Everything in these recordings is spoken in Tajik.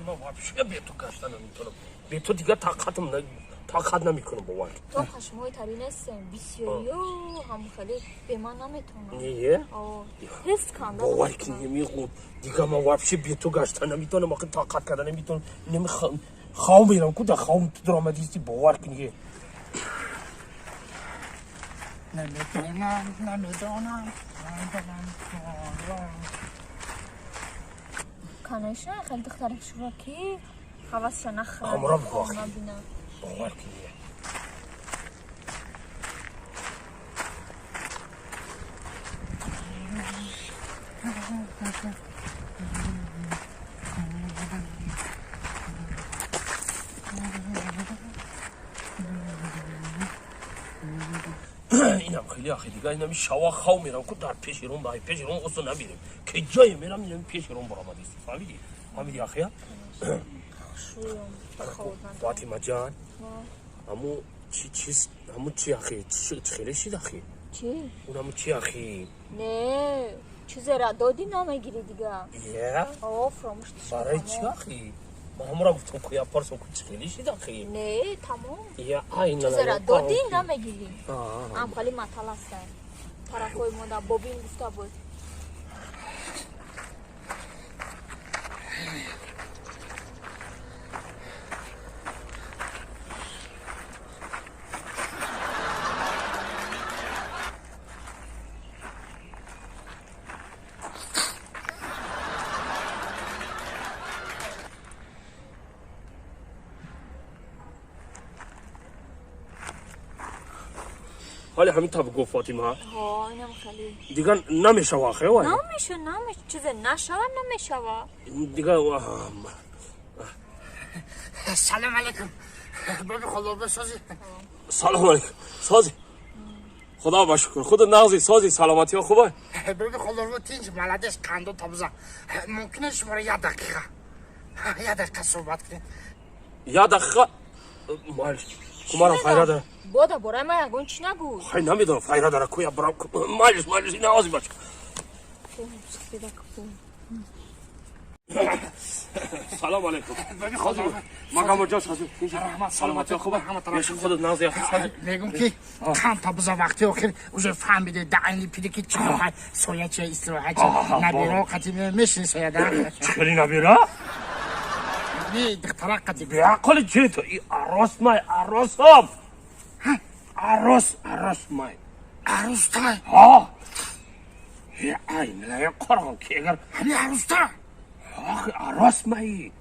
Ман вообще бе ту гашта наметавонам. Бе ту дига тоқатам тоқат намекунам, бовар. То қашмои тари нестем. Бисёриё ҳам хеле бе ман наметавонам. Не? Ҳифз канда. Бовар кун, намехӯб. Дига ман вообще бе ту гашта наметавонам, охи тоқат карда наметавонам. Неми хав мерам, ку да хав ту даромадисти, бовар кун. Намедонам, намедонам. Конечно, хеле духтари хушро ки ҳавасша нахӯрад. Ҳамора бигӯ, охи. Бовар кун. Инам хеле ахи, дига инами шава хав мерам, ку дар пеши ром, ай пеши ром осо намерем. Ки ҷое мерам, инами пеши ром баромадисти. Фаҳмидӣ? Фаҳмидӣ, ахия? Фатима ҷан, ҳаму чи чиз, ҳаму чи ахи, чи хеле шид ахи? Чи? Он ҳаму чи ахи? Не, чизера додӣ, намегирӣ дига. Я? О, фаромӯш. Барои чи ахи? Ман ҳамура гуфтам, ку я парсам, ку чи хеле шид ахи? Не, тамом. Я, ай, на. Чизера додӣ, намегирӣ. Ам хеле матал ҳастанд. Тарафҳои мода бобин гуфта буд. ҳоли ҳамин та бигӯ, Фотима. Ҳо, инам хеле. Дига намешава ахе вай? Намеша, намеша, чизе нашава, намешава. Дига. Салом алейкум. Боби холлорба, сози? Салом алейкум. Сози. Худо ба шукр. Худо нағзи, сози, саломатиҳо хуба? Боби холлорба, тинч, молодец, қандо табза. Мумкин аст шуморо як дақиқа? Як дақиқа суҳбат кунем. Як дақиқа? Майли. Кумара файра дара. Бода бораи ман ягон чӣ нагӯ. Хай, намедонам, файра дара, куя барам. Майлиш, майлиш, ина ози бача. Салом алейкум. Магам ҷо созӣ. Раҳмат, саломатиҳо хуба? Ҳама тараф. Худо нағзи. Мегум ки кам та биза вақти охир уже фаҳмиде да айни пири ки чӣ хоҳад, соя чи, истироҳат чи, набиро қати мешини соя да. Чӣ набира? Не, духтара қати. Беақли чи ту? И арос май, аросам. Арос, арос май. Арӯстай? Ҳа. Е, ай, нилая қорғон ки эгар. Ҳами арӯста? Охи, арос май.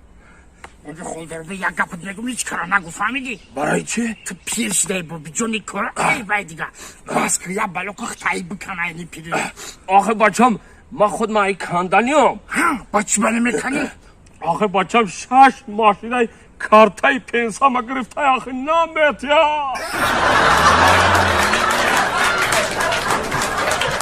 Боби холдорба, як гапат мегум, ҳеҷ кара нагу, фаҳмидӣ? Барои чи? Ту пир шудаи, боби ҷони, кора ай вай дига. Бас ки, як бало ки хтай бикан айни пири. Охи, бачам, ман худ ман ай канданиям. Ҳа, ба чӣ бале меканӣ? Охи, бачам, шаш машинаи картаи пенсама гирифтай, охи, наметия.